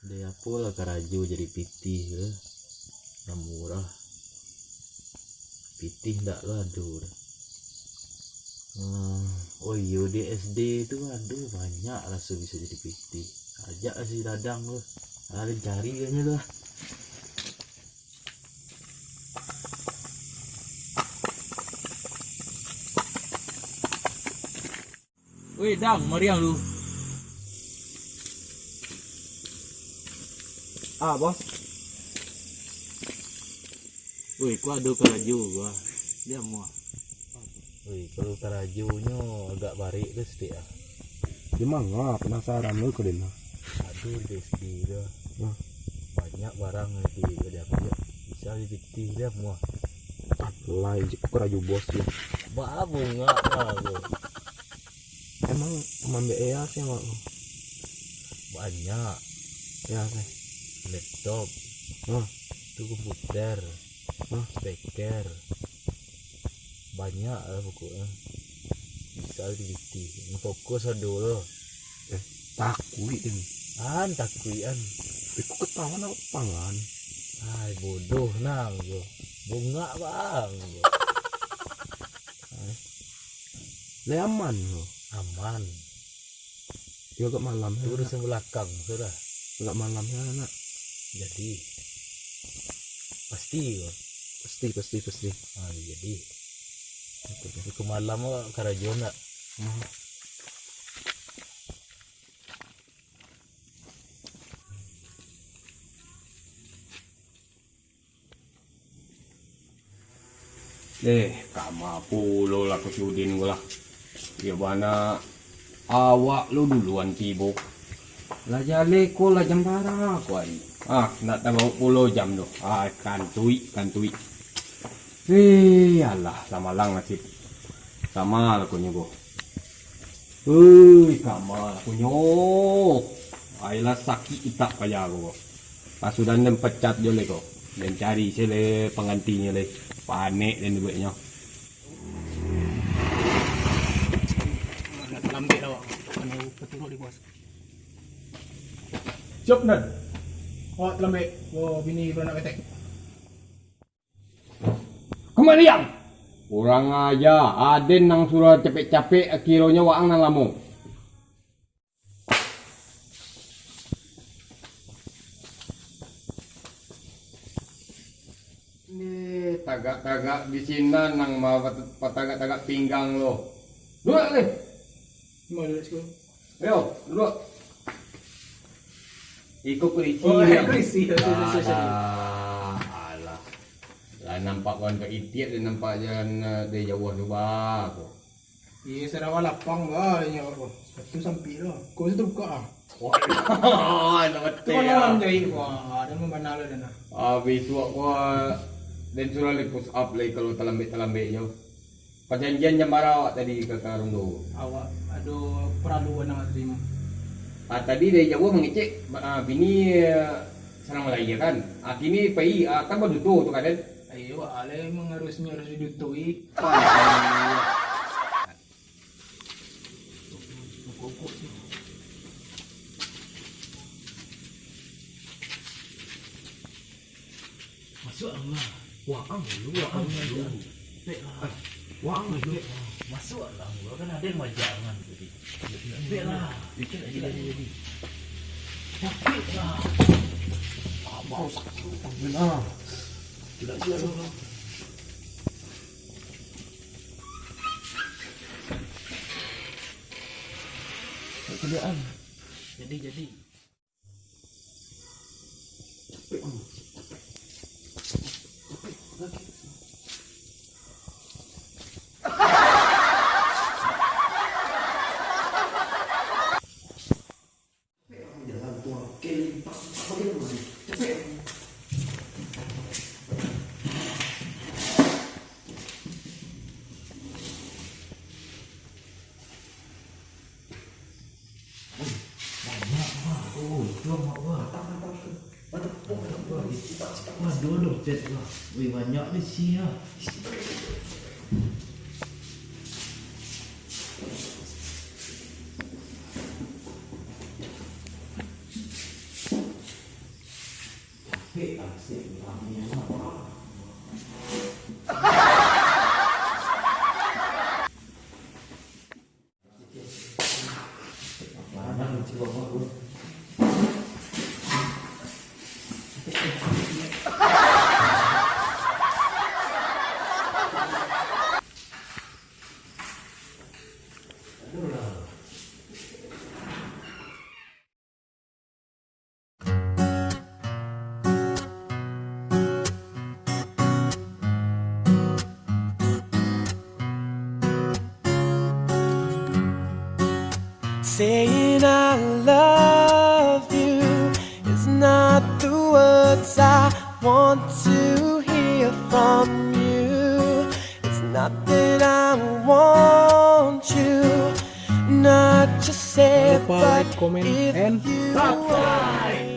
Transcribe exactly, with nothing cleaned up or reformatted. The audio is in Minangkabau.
Dek apo lah karajo jadi pitih tu? Lah murah. Pitih ndak lah ado tu. Ah, oh iyo, di S D tu ado banyak raso bisa jadi pitih. Ajak lah si Dadang tu. Ah, den cari lah nyo tu lah. Weh, Dang, mariang lu. Ah, bos. Weh, ku ado karajo gua. Dia muah. Weh, kalau karajonyo agak barek tu saketek ah. Di manga, penasaran lu ko den. Aduh, di S D tu. Hah? Banyak barang di, di aku yo. Bisa di pitih dia muah. Alah, ijik karajo bos tu. Ba bunga lah tu. Emang mambek A R sih awak tu? Banyak. Ya, sih. Laptop. Hah? Tu komputer. Hah? Speaker. Banyak lah pokoknyo. Bisa di G T. Fokus ado lo. Eh, takuik den. An takuik an. Iko ketahuan apa pangan? Ai, bodoh nang tu. Bungak bang tu. Ai. Lai aman lo. Aman. Yo, agak malam, tu urusan belakang, sudah. Agak malam, yo, nak. Jadi, pasti ko. Pasti, pasti, pasti. Ah, jadi. Oke, oke. Itu malam ko karajo ndak? Hmm. Eh, kama pulo lah ko si Udin ko lah. Iyo bana, awak lo duluan tibo. Lah jaleh ko lah jam bara ko ari. Ah, ndak tabaok pulo jam tu. Ah, kantuik, kantuik. Eh, alah, lah malang nasib. Sama lah ko nyo ko. Ui, kama lah kunyo. Ai lah sakik itak paja ko. Pas sudah den pecat jo lai ko. Den cari se lai panggantinyo lai. Panek den dibueknyo. Lambek lah awak. Anu, peturuk di bos. Siap, Nan. Awak talambek. Wo, bini baranak ketek. Kamariang! Kurang aja, aden nan suruah capek-capek, akironyo waang nan lamo. Ni, tagak-tagak di sinan nan ma-, patagak-tagak pinggang lo. Duduak, eh! Mano, Cik? Ayo, duduak. Iko kurisi. Oh, kurisi. Sorry, sorry, sorry. Alah, alah. Lah nampak kawan ka itiak, lah nampak jan, eh, dari jauah tu, bah, ko. Iyo, sarawa lapang, bah, inyo ko. Sepatu sampik tu. Ko situ buka, ah. Wah, nak betul. Tu malam jahit, wah, ada mambana lo dana. Ah, bisuak ko, den suruah lai push up lai kalau talambek-talambek jo. Pajanjian jam bara awak tadi ka, ka Rondo? Awak ado paralu nan tadi. Ah, tadi dari jauah mangecek, ah, bini, ah, sadang malahia kan. Ah, kini pai, ah, kan baduto tu kan, Den? Iyo, alai mangarusi harus didutoi. Masuak lah. Waang dulu, waang dulu. Pek lah. Waang dulu. Masuak lah, kan ada yang wajangan tadi. Pek lah. Jadi, jadi, jadi. Pek lah. Abang sakit. Benar. Tidak siap dulu. Kerjaan. Jadi, jadi. Banyak, Mak. Oh, itu, Mak, wah. Waduh, dompet lah. Wih, banyak di sini, ah. Saying I love you is not the words I want to hear from you. It's not that I want you, not to say, Jangan lupa but like, comment, if and you subscribe.